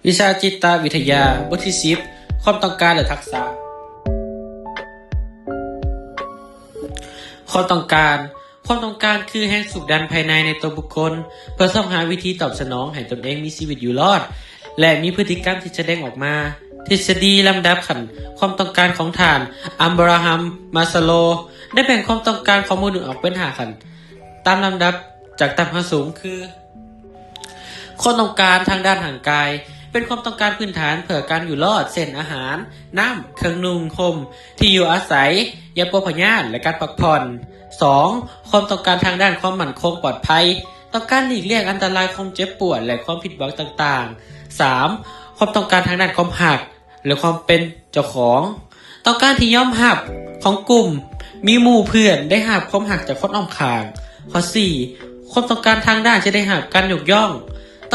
ວິຊາຈິດຕະວິທະຍາ ບົດທີສິບ ຄວາມຕ້ອງການ ແລະ ທັກສະ. ຄວາມຕ້ອງການ. ຄວາມຕ້ອງການຄືແຮງຊຸກດັນພາຍໃນໃນຕົວບຸກຄົນ ເພື່ອຊອກຫາວິທີຕອບສະໜອງໃຫ້ຕົນເອງມີຊີວິດຢູ່ລອດ ແລະ ມີພຶດຕິກຳທີ່ສະແດງອອກມາ. ທິດສະດີລຳດັບຂັ້ນຄວາມຕ້ອງການຂອງທ່ານ ອາບຣາຮັມ ມາສໂລ ໄດ້ແບ່ງຄວາມຕ້ອງການຂອງມະນຸດອອກເປັນຫ້າຂັ້ນ ຕາມລຳດັບຈາກຕ່ຳຫາສູງຄື: ຄວາມຕ້ອງການທາງດ້ານຮ່າງກາຍ ເປັນຄວາມຕ້ອງການພື້ນຖານເພື່ອການຢູ່ລອດ ເຊັ່ນ ອາຫານ, ນ້ຳ, ເຄື່ອງນຸ່ງຫົ່ມ, ທີ່ຢູ່ອາໄສ, ຢາປົວພະຍາດ ແລະ ການພັກຜ່ອນ. ສອງ ຄວາມຕ້ອງການທາງດ້ານຄວາມໝັ້ນຄົງປອດໄພ, ຕ້ອງການຫຼີກລ່ຽງອັນຕະລາຍ, ຄວາມເຈັບປວດ ແລະ ຄວາມຜິດຫວັງຕ່າງໆ. ສາມ ຄວາມຕ້ອງການທາງດ້ານຄວາມຮັກ ແລະ ຄວາມເປັນເຈົ້າຂອງ, ຕ້ອງການທີ່ຍອມຮັບຂອງກຸ່ມ, ມີໝູ່ເພື່ອນ, ໄດ້ຮັບຄວາມຮັກຈາກຄົນອ້ອມຂ້າງ. ຂໍ້ສີ່ ຄວາມຕ້ອງການທາງດ້ານທີ່ໄດ້ຮັບການຍົກຍ້ອງ,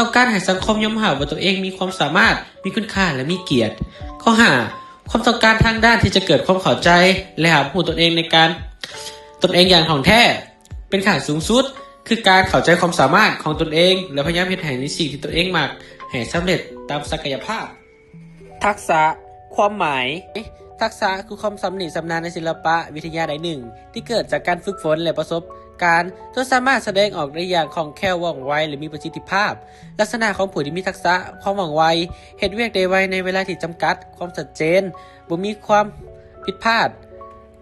ຕ້ອງການໃຫ້ສັງຄົມຍອມຮັບວ່າຕົວເອງມີຄວາມສາມາດ, ມີຄຸນຄ່າ ແລະ ມີກຽດ. ຂໍ້ຫ້າ ຄວາມຕ້ອງການທາງດ້ານທີ່ຈະເກີດຄວາມເຂົ້າໃຈ ແລະ ຮັບຮູ້ຕົນເອງໃນການ, ຕົນເອງຢ່າງທ່ອງແທ້ ເປັນຂັ້ນສູງສຸດ ຄືການເຂົ້າໃຈຄວາມສາມາດຂອງຕົນເອງ ແລະ ພະຍາຍາມເຮັດໃຫ້ໃນສິ່ງທີ່ຕົນເອງມັກໃຫ້ສຳເລັດຕາມສັກກະຍະພາບ. ທັກສະ. ຄວາມໝາຍ. ທັກສະຄືຄວາມຊຳນິຊຳນານໃນສິລະປະວິທະຍາໃດໜຶ່ງ ທີ່ເກີດຈາກການຝຶກຝົນ ແລະ ປະສົບການ ຈົນສາມາດສະແດງອອກໄດ້ຢ່າງຄ່ອງແຄ້ວ, ວ່ອງໄວ ແລະ ມີປະສິດທິພາບ. ລັກສະນະຂອງຜູ້ທີ່ມີທັກສະຄວາມວ່ອງໄວ, ເຮັດວຽກໄດ້ໄວໃນເວລາທີ່ຈຳກັດ, ຄວາມຊັດເຈນ, ບໍ່ມີຄວາມຜິດພາດ,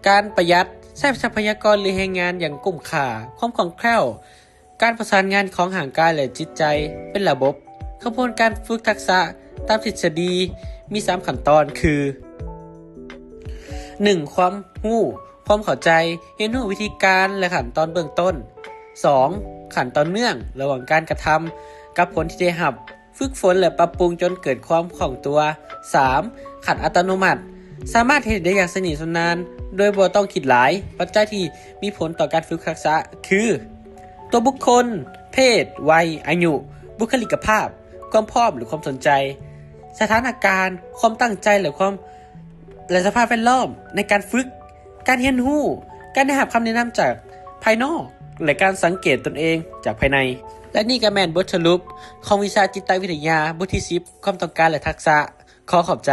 ການປະຢັດ, ໃຊ້ຊັບພະຍາກອນ ຫຼື ແຮງງານຢ່າງກຸ້ມຄ່າ, ຄວາມຄ່ອງແຄ້ວ, ການປະສານງານຂອງຮ່າງກາຍ ແລະ ຈິດໃຈເປັນລະບົບ. ຂະບວນການຝຶກທັກສະຕາມທິດສະດີມີສາມຂັ້ນຕອນຄື: ໜຶ່ງ ຄວາມຮູ້, ຄວາມເຂົ້າໃຈ, ຮຽນຮູ້ວິທີການ ແລະ ຂັ້ນຕອນເບື້ອງຕົ້ນ. ສອງ ຂັ້ນຕໍ່ເນື່ອງລະຫວ່າງການກະທຳກັບຜົນທີ່ໄດ້ຮັບ, ຝຶກຝົນ ແລະ ປັບປຸງຈົນເກີດຄວາມຄ່ອງຕົວ. ສາມ ຂັ້ນອັດຕະໂນມັດ, ສາມາດເຮັດໄດ້ຢ່າງຊຳນິຊຳນານໂດຍບໍ່ຕ້ອງຄິດຫຼາຍ. ປັດໄຈທີ່ມີຜົນຕໍ່ການຝຶກທັກສະຄື: ຕົວບຸກຄົນ, ເພດ, ໄວ, ອາຍຸ, ບຸກຄະລິກະພາບ, ຄວາມພ້ອມ ຫຼື ຄວາມສົນໃຈ, ສະຖານະການ, ຄວາມຕັ້ງໃຈ ແລະ ຄວາມ ແລະ ສະພາບແວດລ້ອມໃນການຝຶກ, ການຮຽນຮູ້, ການໄດ້ຮັບຄຳແນະນຳຈາກພາຍນອກ ແລະ ການສັງເກດຕົນເອງຈາກພາຍໃນ. ແລະ ນີ້ກໍແມ່ນບົດສະຫຼຸບຂອງວິຊາຈິດຕະວິທະຍາ ບົດທີສິບ ຄວາມຕ້ອງການ ແລະ ທັກສະ. ຂໍຂອບໃຈ.